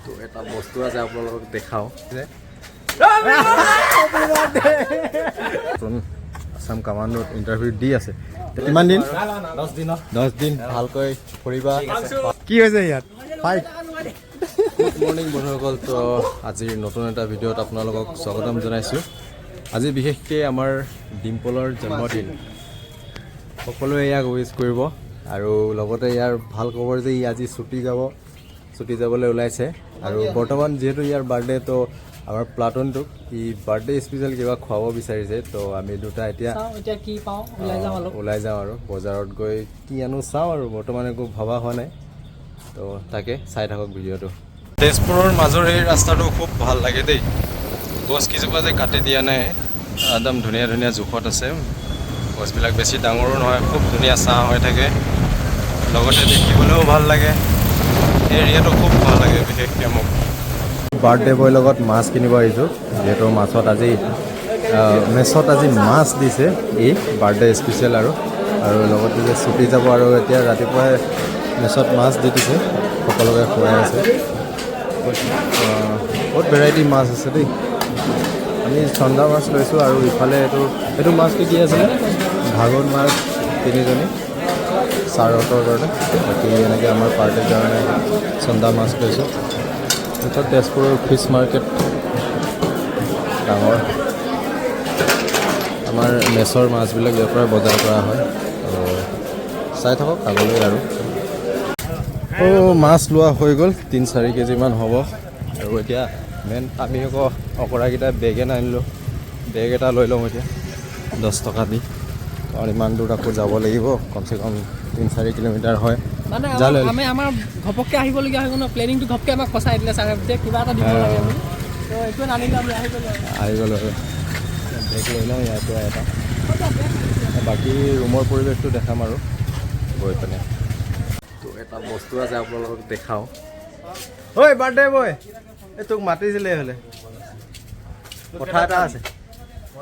তো এটা বস্তু আছে, আপোনালোকক দেখাওঁ যে নতুন আছাম কামাণ্ডোত ইণ্টাৰভিউ দি আছে। কিমান দিন? 10 দিনৰ। 10 দিন ভালকৈ ফুৰিবা। কি হৈছে ইয়াত? ফাইট। গুড মৰ্ণিং বন্ধুসকল। তো আজিৰ নতুন এটা ভিডিঅ'ত আপোনালোকক স্বাগতম জনাইছোঁ। আজি বিশেষকৈ আমাৰ ডিম্পলৰ জন্মদিন। সকলোৱে ইয়াক উইচ কৰিব। আৰু লগতে ইয়াৰ ভাল খবৰ যে ই আজি ছুটি যাব, ছুটি যাবলৈ ওলাইছে। আৰু বৰ্তমান যিহেতু ইয়াৰ বাৰ্থডে, তো আমাৰ প্লাটনটোক ই বাৰ্থডে স্পেচিয়েল কিবা খুৱাব বিচাৰিছে। তো আমি দুটা এতিয়া চাওঁ এতিয়া কি পাওঁ, ওলাই যাওঁ অলপ। ওলাই যাওঁ আৰু বজাৰত গৈ কি আনো চাওঁ। আৰু বৰ্তমান একো ভবা হোৱা নাই, তো তাকে চাই থাকক ভিডিঅ'টো। তেজপুৰৰ মাজৰ এই ৰাস্তাটো খুব ভাল লাগে দেই। গছ কেইজোপা যে কাটি দিয়া নাই, একদম ধুনীয়া ধুনীয়া জোখত আছে গছবিলাক। বেছি ডাঙৰো নহয়, খুব ধুনীয়া ছাঁ হৈ থাকে, লগতে দেখিবলৈও ভাল লাগে। এই এৰিয়াটো খুব ভাল লাগে বিশেষকৈ মোক। বাৰ্থডে বয়ৰ লগত মাছ কিনিব আহিছোঁ, যিহেতু মাছত আজি মেচত আজি মাছ দিছে ই বাৰ্থডে স্পেচিয়েল। আৰু লগতে যে ছুটি যাব আৰু এতিয়া ৰাতিপুৱাই মেচত মাছ দি দিছে, সকলোকে খুৱাই আছে। বহুত ভেৰাইটি মাছ আছে দেই। আমি চন্দা মাছ লৈছোঁ। আৰু ইফালে এইটো মাছটো কি আছিলে? ভাগুন মাছ তিনিজনী ছাৰহঁতৰ কাৰণে, বাকী এনেকৈ আমাৰ পাৰ্টিৰ কাৰণে চন্দা মাছ লৈছোঁ। তাৰপিছত তেজপুৰৰ ফিছ মাৰ্কেট ডাঙৰ। আমাৰ মেচৰ মাছবিলাক ইয়াৰ পৰাই বজাৰ কৰা হয়। তো চাই থাকক আগলৈ। আৰু অ' মাছ লোৱা হৈ গ'ল, 3-4 কেজিমান হ'ব। আৰু এতিয়া মেইন আমি আকৌ অকৰাকেইটা বেগে নানিলোঁ, বেগ এটা লৈ লওঁ এতিয়া 10 টকা দি, কাৰণ ইমান দূৰ আকৌ যাব লাগিব, কমচে কম 3-4 কিলোমিটাৰ হয়। মানে জালে। আমি আমাৰ ঘপককৈ আহিবলগীয়া হৈ গ'ল ন, প্লেনিংটো ঘপকৈ আমাক ফচাই দিলে ছাৰে যে কিবা এটা দিব লাগে বুলি। তো একো নানিলোঁ, আমি আহি গ'লো আৰু। আহি গ'লোঁ আৰু বেগ লৈ লওঁ ইয়াৰ পৰা এটা। বাকী ৰুমৰ পৰিৱেশটো দেখাম আৰু গৈ পিনে। তো এটা বস্তু আছে, আপোনালোকক দেখাওঁ। ঐ বাৰ্থডে বয়, এই তোক মাতিছিলে হ'লে কথা এটা আছে,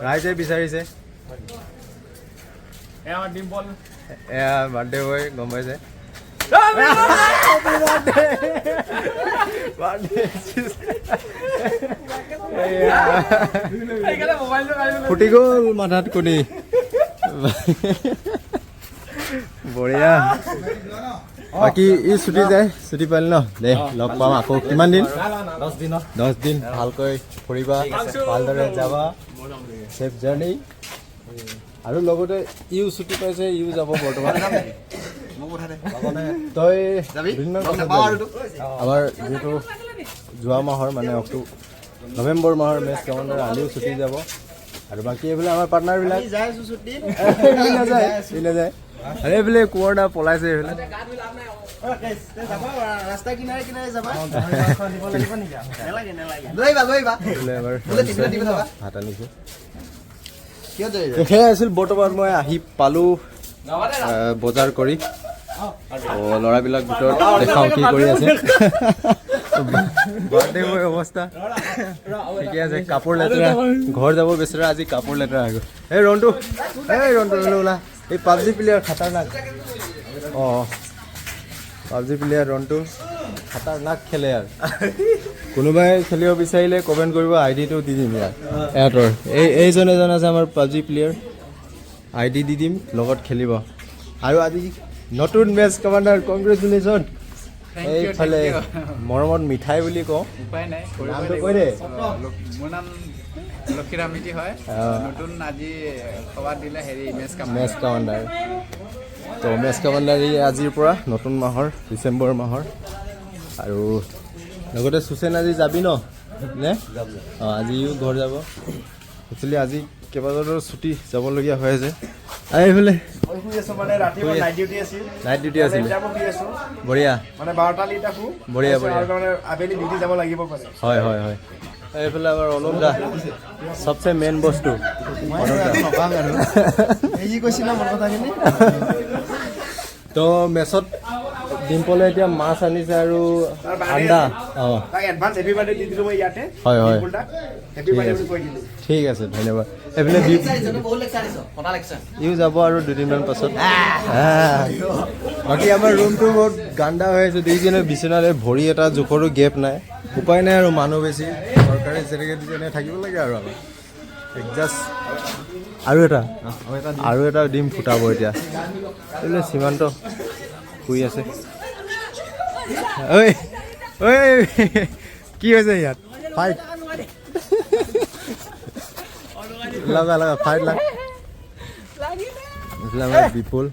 ৰাইজে বিচাৰিছে। ডিম্পল। এয়া বাৰ্থডে বয়, গম পাইছে। বাৰ্থডে। সেইকাৰণে মোবাইলটো কাঢ়ি ল'লো। ফুটি গ'ল মাথাত কণী। বঢ়িয়া। বাকী ই ছুটি যায়, ছুটি পালি ন? দে, লগ পাম আকৌ। কিমান দিন? 10 দিনৰ। 10 দিন ভালকৈ ফুৰিবা, ভালদৰে যাবা, ছেফ জাৰ্ণি। আৰু লগতে ইও ছুটি পাইছে, ইও যাব বৰ্তমান। তই দুদিনমান পাছত যাবি। আমাৰ যিহেতু যোৱা মাহৰ মানে নৱেম্বৰ মাহৰ মেচ কমাণ্ডাৰ আলিও ছুটি যাব। আৰু বাকী এইফালে আমাৰ পাৰ্টনাৰবিলাক নাযায়, ই নাযায়। আৰু এইফালে কোঁৱৰ দা পলাইছে এইফালে। ৰাস্তা কিনাৰে কিনাৰে যাবা। নালাগে নালাগে। লৈ আহিবা, লৈ আহিবা। এইফালে এবাৰ বোলে টিফিনত দি পঠাবা। ভাত আনিছে। কিয় দেৰি? তো সেয়াই আছিল। বৰ্তমান মই আহি পালোঁ বজাৰ কৰি। তো ল'ৰাবিলাক ভিতৰত দেখাওঁ কি কৰি আছে। বাৰ্থডে বয় অৱস্থা ঠিকে আছে, কাপোৰ লেতেৰা, ঘৰ যাব বেচেৰা, আজি কাপোৰ লেতেৰা হৈ গ'ল। এই ৰন্টু, এই ৰন্টু, ৰন্টু ওলা। এই পাবজি প্লেয়াৰ খাতাৰনাক। অঁ, পাবজি প্লেয়াৰ ৰন্টু খাতাৰনাক খেলে। আৰু কোনোবাই খেলিব বিচাৰিলে কমেণ্ট কৰিব, আই ডিটো দি দিম ইয়াত। এহঁতৰ এইজন এজন আছে আমাৰ পাবজি প্লেয়াৰ, আই ডি দি দিম, লগত খেলিব। আৰু আজি নতুন মেচ কমাণ্ডাৰ, কংগ্ৰেচুলেশ্যন। এইফালে মৰমত মিঠাই বুলি কওঁ। উপায় নাই, কৰিবই নামটো লাগিব। কৈ দে। মোৰ নাম লক্ষীৰাম মিতি হয়। নতুন আজি খবৰ দিলে হেৰি মেচ কাম মেচ কমাণ্ডাৰ। তো মেচ কমাণ্ডাৰ এই আজিৰ পৰা নতুন মাহৰ, ডিচেম্বৰ মাহৰ। আৰু লগতে সুচেন, আজি যাবি ন নে? অঁ, আজিও ঘৰ যাব। একচুৱেলি আজি কেইবাজনো ছুটি যাবলগীয়া হৈ আছে। আৰু এইফালে মই শুই আছো, মানে ৰাতি মোৰ নাইট ডিউটি আছিল। নাইট ডিউটি আছিলে। এতিয়া মই শুই আছো। বঢ়িয়া। মানে 12টালৈ এতিয়া শু। বঢ়িয়া, বঢ়িয়া। আৰু মানে আবেলি ডিউটি যাব লাগিব মানে। হয়। এইফালে আমাৰ অনুপ দা, চবচে মেইন বস্তু অনুপ দা। এই কৈছিল মোৰ কথাখিনি। তো মেচত ডিম্পলে এতিয়া মাছ আনিছে আৰু তাৰ birthday আণ্ডা। আছে। অঁ। তাক এডভান্স হেপী বাৰ্থডে দি দিলোঁ মই ইয়াতে। হয়, হয়। ডিম্পুল দাক হেপী বাৰ্থডে বুলি কৈ দিলোঁ। ঠিক আছে, ধন্যবাদ। এইফালে বহুত লেকচাৰ দিছ, কটা লেকচাৰ। ইও যাব আৰু দুদিনমান পাছত। বাকী আমাৰ ৰুমটো বহুত গাণ্ডা হৈ আছে, দেখিছে নহয়? বিচনাত এই ভৰি এটা জোখৰো গেপ নাই। উপায় নাই আৰু, মানুহ বেছি, চৰকাৰে যেনেকৈ দিছে তেনেকৈ থাকিব লাগে আৰু আমাৰ এডজাষ্ট। আৰু এটা ডিম ফুটাব এতিয়া। এইফালে সীমান্ত শুই আছে। ঐ ঐ, কি হৈছে ইয়াত? ফাইট লগা লগা, ফাইট লাগ। এইফালে আমাৰ বিপুল,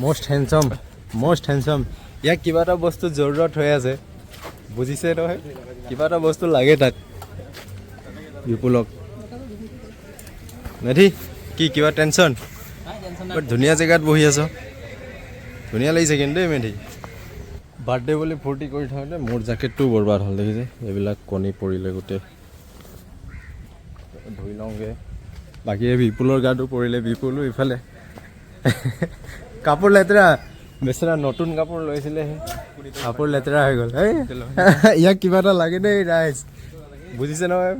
মষ্ট হেণ্ডচম, মষ্ট হেণ্ডচম। ইয়াক কিবা এটা বস্তু জৰুৰত হৈ আছে, বুজিছে নহয়? কিবা এটা বস্তু লাগে তাক, বিপুলক। মেধি, কি কিবা টেনশ্যন? বৰ ধুনীয়া জেগাত বহি আছ, ধুনীয়া লাগিছে কিন্তু দেই মেধি। বাৰ্থডে বুলি ফূৰ্তি কৰি থাকোঁতে মোৰ জেকেটটোও বৰবাদ হ'ল, দেখিছে? এইবিলাক কণী পৰিলে গোটেই, ধুই লওঁগৈ। বাকী এই বিপুলৰ গাটো পৰিলে, বিপুলো ইফালে কাপোৰ লেতেৰা। বেচেৰা নতুন কাপোৰ লৈছিলেহে, কাপোৰ লেতেৰা হৈ গ'ল। এই ইয়াক কিবা এটা লাগে দেই ৰাইজ, বুজিছে নহয়?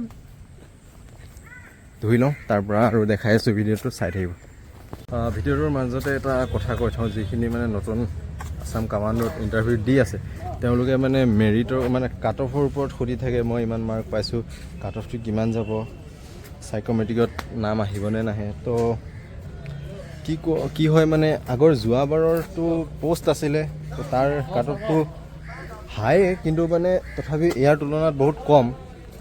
ধুই লওঁ, তাৰ পৰা আৰু দেখাই আছোঁ, ভিডিঅ'টো চাই থাকিব। ভিডিঅ'টোৰ মাজতে এটা কথা কৈ থওঁ, যিখিনি মানে নতুন আছাম কামাণ্ডত ইণ্টাৰভিউ দি আছে, তেওঁলোকে মানে মেৰিটৰ মানে কাট অফৰ ওপৰত সুধি থাকে, মই ইমান মাৰ্ক পাইছোঁ, কাট অফটো কিমান যাব, চাইক'মেট্ৰিকত নাম আহিবনে নাহে। তো কি ক কি হয় মানে, আগৰ যোৱাবাৰৰটো পষ্ট আছিলে, তো তাৰ কাট অফটো হাই, কিন্তু মানে তথাপি ইয়াৰ তুলনাত বহুত কম।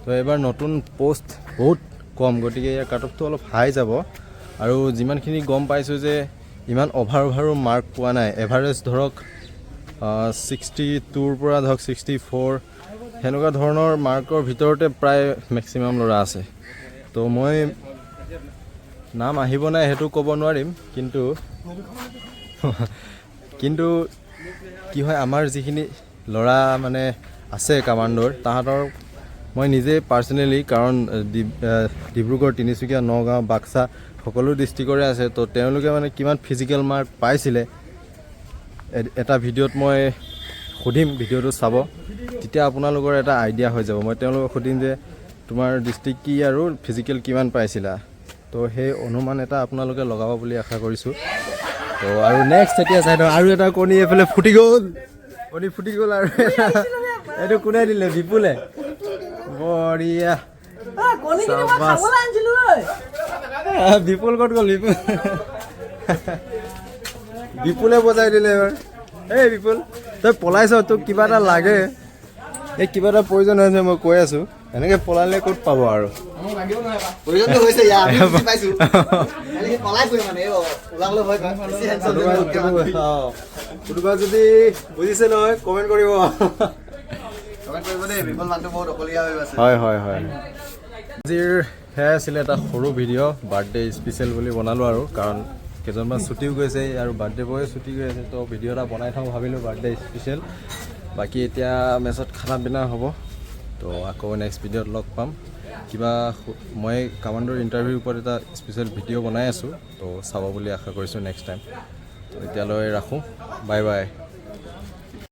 তো এইবাৰ নতুন পষ্ট বহুত কম, গতিকে ইয়াৰ কাট অফটো অলপ হাই যাব। আৰু যিমানখিনি গম পাইছোঁ যে ইমান অভাৰো মাৰ্ক পোৱা নাই। এভাৰেজ ধৰক 62ৰ পৰা ধৰক 64, সেনেকুৱা ধৰণৰ মাৰ্কৰ ভিতৰতে প্ৰায় মেক্সিমাম ল'ৰা আছে। তো মই নাম আহিব নাই সেইটো ক'ব নোৱাৰিম, কিন্তু কি হয়, আমাৰ যিখিনি ল'ৰা মানে আছে কামাণ্ডৰ, তাহাঁতৰ মই নিজে পাৰ্চনেলি, কাৰণ ডিব্ৰুগড়, তিনিচুকীয়া, নগাঁও, বাক্সা সকলো ডিষ্ট্ৰিক্টৰে আছে। তো তেওঁলোকে মানে কিমান ফিজিকেল মাৰ্ক পাইছিলে, এটা ভিডিঅ'ত মই সুধিম, ভিডিঅ'টো চাব, তেতিয়া আপোনালোকৰ এটা আইডিয়া হৈ যাব। মই তেওঁলোকক সুধিম যে তোমাৰ ডিষ্ট্ৰিক্ট কি আৰু ফিজিকেল কিমান পাইছিলা। তো সেই অনুমান এটা আপোনালোকে লগাব বুলি আশা কৰিছোঁ। তো আৰু নেক্সট এতিয়া চাই থওঁ, আৰু এটা কণী এইফালে ফুটি গ'ল, কণী ফুটি গ'ল। আৰু এটা এইটো কোনে দিলে? বিপুলে। বঢ়িয়া। চাবাচ। বিপুল ক'ত গ'ল? বিপুল, বিপুলে বজাই দিলে এবাৰ। এই বিপুল, তই পলাইছ, তোক কিবা এটা লাগে, এই কিবা এটা প্ৰয়োজন হৈছে, মই কৈ আছো। এনেকে পলালে ক'ত পাব আৰু? প্ৰয়োজনটো হৈছে ইয়াৰ, আমি বুজি পাইছো। খালি সি পলাই ফুৰে মানে, এই ওলাবলৈ ভয় কৰে। বেছি handsome যে মোতকে মানে। কোনোবা যদি বুজিছে নহয়, কমেণ্ট কৰিব। Comment কৰিব দেই, বিপুল মানুহটো বহুত অকলীয়া হৈ আছে। হয়, আজিৰ সেয়াই আছিলে এটা সৰু ভিডিঅ', বাৰ্থডে স্পেচিয়েল বুলি বনালোঁ আৰু কাৰণ কেইজনমান ছুটিও গৈছে আৰু বাৰ্থডে বয়ো ছুটি গৈ আছে, তো ভিডিঅ' এটা বনাই থওঁ ভাবিলোঁ, বাৰ্থডে স্পেচিয়েল। বাকী এতিয়া মেচত খানা পিনা হ'ব। তো আকৌ নেক্সট ভিডিঅ'ত লগ পাম। কিবা মই কামাণ্ডৰ ইণ্টাৰভিউৰ ওপৰত এটা স্পেচিয়েল ভিডিঅ' বনাই আছোঁ, তো চাব বুলি আশা কৰিছোঁ নেক্সট টাইম। তো এতিয়ালৈ ৰাখোঁ, বাই বাই।